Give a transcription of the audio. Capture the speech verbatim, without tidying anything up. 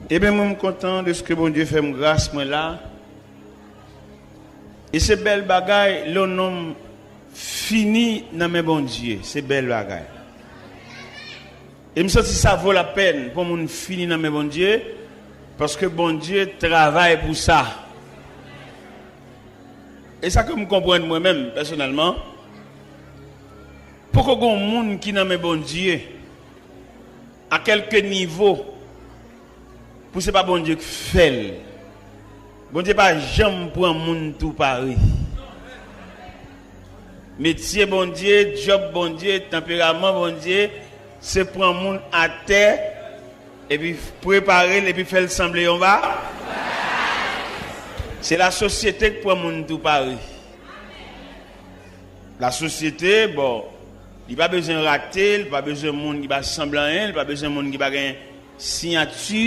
Ebyen, mwen, m kontan dèske Bondye fè m gras, mwen la. E se bèl bagay lè yon nonm fini nan men Bondye. Se bèl bagay. E m santi sa vo lapèn pou yon moun fini nan men Bondye, paske Bondye travay pou sa. E sa ke m konprann mwen menm, pèsonèlman, poko gen yon moun ki nan men Bondye, a kèlke nivo, pou se pa Bondye k fè l. Bondye pa janm pran moun tou pare. Metye Bondye, djòb Bondye, tanperaman Bondye, se pran moun atè, epi prepare l, epi fè l sanble yon va. Se lasosyete k pran moun tou pare. Lasosyete, bon, li pa bezwen rate, li pa bezwen moun ki pa sanble anyen, li pa bezwen moun ki pa gen siyati.